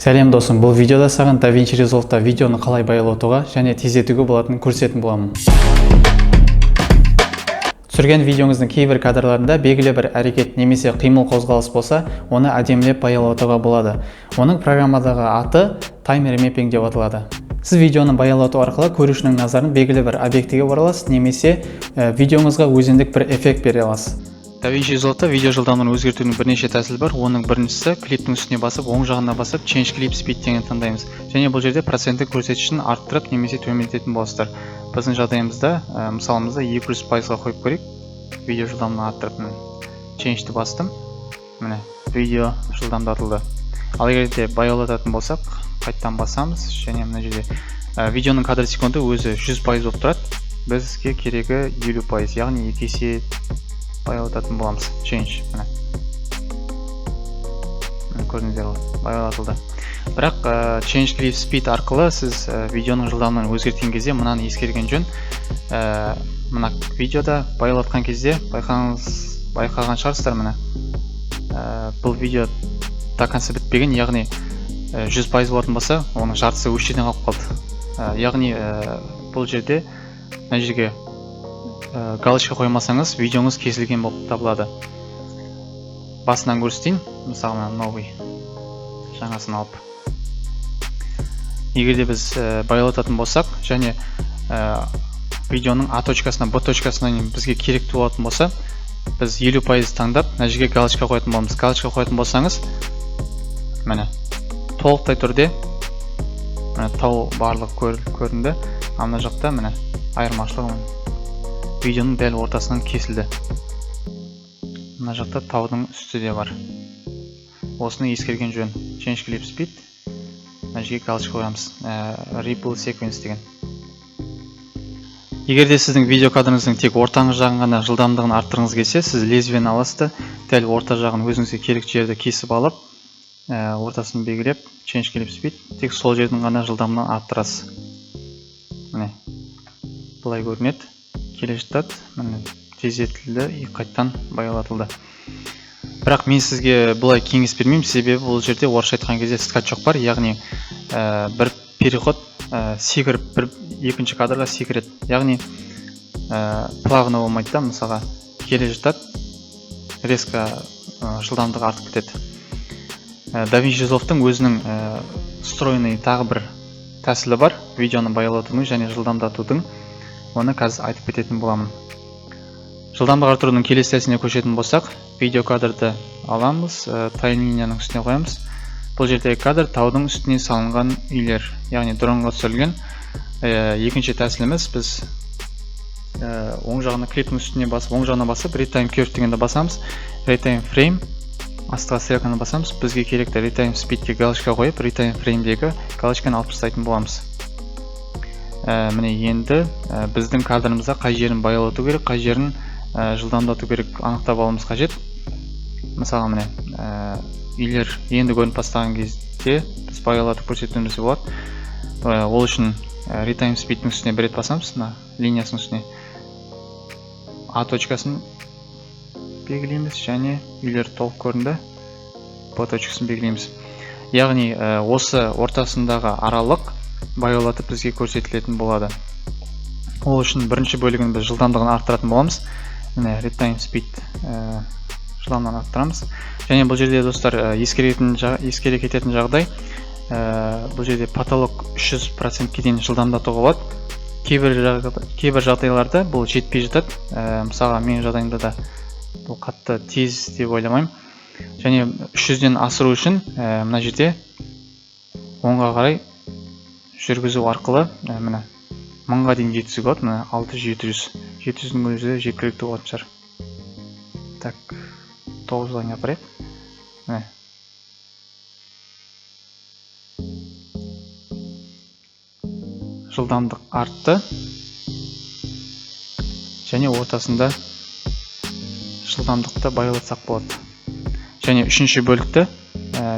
Сәлем, досым! Бұл видеода саған DaVinci Resolve'та видеоны қалай баяулатуға және тездетуге болатынын көрсететін боламын. Түсірген видеоңыздың кейбір кадрларында белгілі бір әрекет немесе қимыл, қозғалыс болса, оны әдемілеп баяулатуға болады. Оның программадағы аты Time Remapping деп аталады. Сіз видеоны баяулату арқылы көрушінің назарын белгілі бір объектіге бара аласыз немесе видеоңызға өзіндік бір эффект бере аласыз. DaVinci Resolve'та видео жылдамдығын өзгертудің бірнеше тәсілі бар. Оның біріншісі: клиптің үстіне басып, оң жағына басып, Change Clip Speed деген таңдаймыз. Және бұл жерде проценттік көрсеткішін арттырып немесе төмендететін боласыздар. Біздің жағдайымызда, мысалымызда 200%-ға қойып көрейік. Видео жылдамдығын арттырып, міне, Change'ті бастым. Міне, видео жылдамдатылды. Ал егер де баяулататын болсақ, қайтадан басамыз және мына жерде видеоның кадр секунды өзі 100% болып тұрады. Бізге керегі 50%, яғни екі есе баяулататын боламыз. Change, міне. Міне, көрдіңіздер ғой, баяулатылды. Бірақ Change Clip Speed арқылы сіз видеоның жылдамдығын өзгерткен кезде мынаны ескерген жөн. Мына видеода баяулатқан кезде байқаған шығарсыздар, міне, бұл видео до конца бітпеген, яғни 100% болатын болса, оның жартысы осы жерден қалып қалды. Яғни бұл жерде, мына жерге галочка қоймасаңыз, видеоңыз кесілген болып табылады. Басынан көрсетейін. Мысалы, мына новый, жаңасын алып, егер де біз баяулататын болсақ және видеоның А точкасынан Б точкасына дейін бізге керекті болатын болса, біз 50% таңдап, мына жерге галочка қоятын боламыз. Галочка қоятын болсаңыз, міне, толықтай түрде, міне, тау барлығы көрінді. Ал мына жақта, міне, айырмашылығы, міне, видеоның дәл ортасынан кесілді. Мына жақта таудың үсті де бар. Осыны ескерген жөн. Change Clip Speed, мына жерге галочка қоямыз, Ripple Sequence деген. Егер де сіздің видео кадрыңыздың тек ортаңғы жағын ғана жылдамдығын арттырғыңыз келсе, сіз лезвиені аласыз да, дәл орта жағын, өзіңізге керекті жерді кесіп алып, ортасын белгілеп, Change Clip Speed, тек сол жердің ғана жылдамдығын арттырасыз. Міне, былай көрінеді. Келе жатады, міне, тездетілді и қайтадан баяулатылды. Бірақ мен сізге бұлай кеңес бермеймін, себебі бұл жерде, орысша айтқан кезде, скачок бар, яғни бір переход, секіріп, бір екінші кадрға секіреді, яғни плавно болмайды да. Мысалға, келе жатады, резко жылдамдығы артып кетеді. DaVinci Resolve'тың өзінің встроенный тағы бір тәсілі бар видеоны баяулатудың және жылдамдатудың. Оны қазір айтып кететін боламын. Жылдамдық арттырудың келесі тәсіліне көшетін болсақ, видео кадрды аламыз, таймлинияның үстіне қоямыз. Бұл жердегі кадр — таудың үстіне салынған үйлер, яғни дронға түсірілген. Екінші тәсіліміз: біз оң жағына, клиптің үстіне басып, оң жағына басып, Retime Curve дегенді басамыз. Retime Frame, астыға стрелканы басамыз. Бізге керекті Retime Speedке галочка қойып, Retime Frame'дегі галочканы алып тастайтын боламыз. Міне, енді біздің кадрымызда қай жерін баяулату керек, қай жерін жылдамдату керек, анықтап алуымыз қажет. Мысалы, міне, үйлер енді көрініп бастаған кезде біз баяулатып көрсетуімізге болады. Ол үшін Retime Speed'дің үстіне бір рет басамыз, мына линиясының үстіне. А точкасын белгілейміз және үйлер толық көрінді. Б точкасын белгілейміз, яғни осы ортасындағы аралық баяулатып бізге көрсетілетін болады. Ол үшін бірінші бөлігін біз жылдамдығын арттыратын боламыз. Міне, Retime Speed, жылдамдығын арттырамыз. Және бұл жерде, достар, ескере кететін жағдай: бұл жерде потолок 300%-ке дейін жылдамдатуға болады. Кейбір жағдайларда бұл жетпей жатады. Мысалға, менің жағдайымда да бұл қатты тез деп ойламаймын. Және 300-ден асыру үшін мына жерде оңға қарай жүргізу арқылы, міне, 1000-ға дейін жеткізуге болады. Міне, 600, 700, 700-дің өзі жеткілікті болатын шығар. Так, 900-ға дейін апарайық. Міне, жылдамдық артты және ортасында жылдамдықты баяулатсақ болады. Және үшінші бөлікті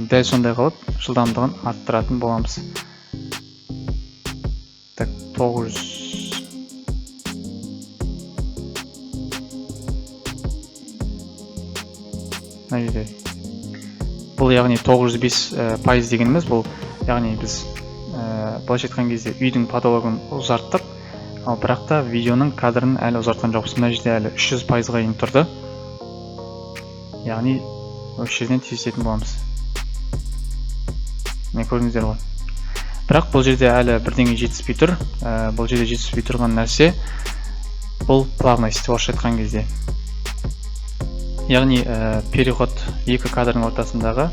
дәл сондай қылып жылдамдығын арттыратын боламыз. Так, 900. Мына жерде Бұл яғни 905% дегеніміз, бұл яғни біз былайша айтқан кезде үйдің потологын ұзарттық, ал бірақ та видеоның кадрын әлі ұзартқан жоқпыз. Мына жерде әлі 300%-ға дейін тұрды. Яғни осы жерден тездететін боламыз. Міне, көрдіңіздер ғой. Бірақ бұл жерде әлі бірдеңе жетіспей тұр. Бұл жерде жетіспей тұрған нәрсе бұл плавность, орысша айтқан кезде. Яғни переход екі кадрдың ортасындағы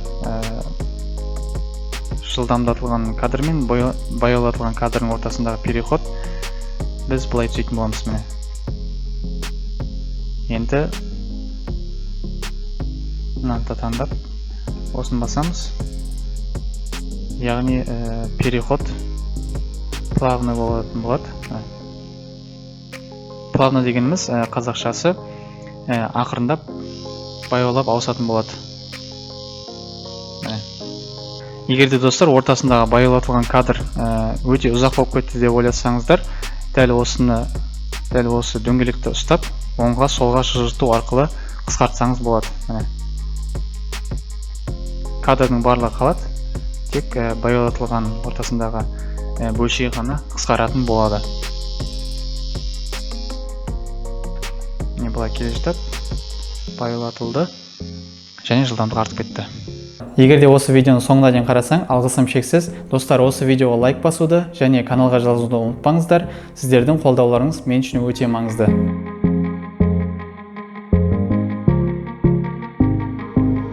жылдамдатылған кадр мен баяулатылған кадрдың ортасындағы переход біз былай түзейтін боламыз. Міне, енді мынаны да таңдап, осыны басамыз. Яғни переход плавный болатын болады. Плавно дегеніміз қазақшасы ақырындап, баяулап ауысатын болады. Міне. Егер де, достар, ортасындағы баяулатылған кадр өте ұзақ болып кетті деп ойласаңыздар, дәл осы дөңгелекті ұстап, оңға, солға жылжыту арқылы қысқартсаңыз болады. Міне, кадрдың барлығы қалады, тек баяулатылған ортасындағы бөлшегі ғана қысқаратын болады. Міне, былай келе жатады, баяулатылды және жылдамдығы артып кетті. Егер де осы видеоны соңына дейін қарасаң, алғысым шексіз. Достар, осы видеоға лайк басуды және каналға жазылуды ұмытпаңыздар. Сіздердің қолдауларыңыз мен үшін өте маңызды.